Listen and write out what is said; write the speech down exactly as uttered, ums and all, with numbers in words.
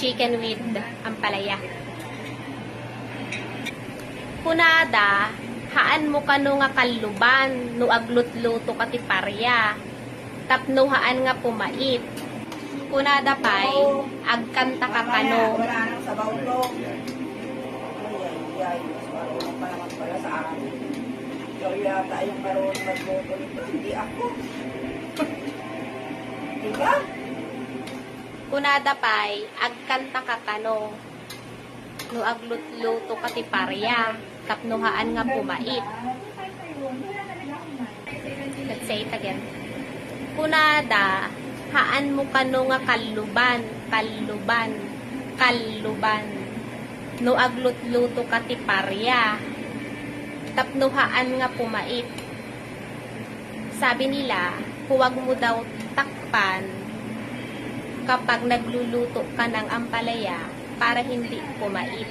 Chicken with ampalaya. Kunada, haanmo kano nga kalluban no aglutlutoka ti paria, tapno haan nga pumait. Kunada pay, agkantaka kano. Wala nang sabaw to. Ay, ay, ay. Mas marunong pa naman pala sa akin. Ikaw yata yung marunong magluto nito, hindi ako. Diba? Kunada pay, agkantaka kano. No aglutlutoka ti paria, tapno haan nga pumait. Let's say it again. Kunada, haanmo kano nga kalluban, kalluban, kalluban. No aglutlutoka ti paria, tapno haan nga pumait. Sabi nila, huwag mo daw takpan kapag nagluluto ka ng ampalaya para hindi pumait.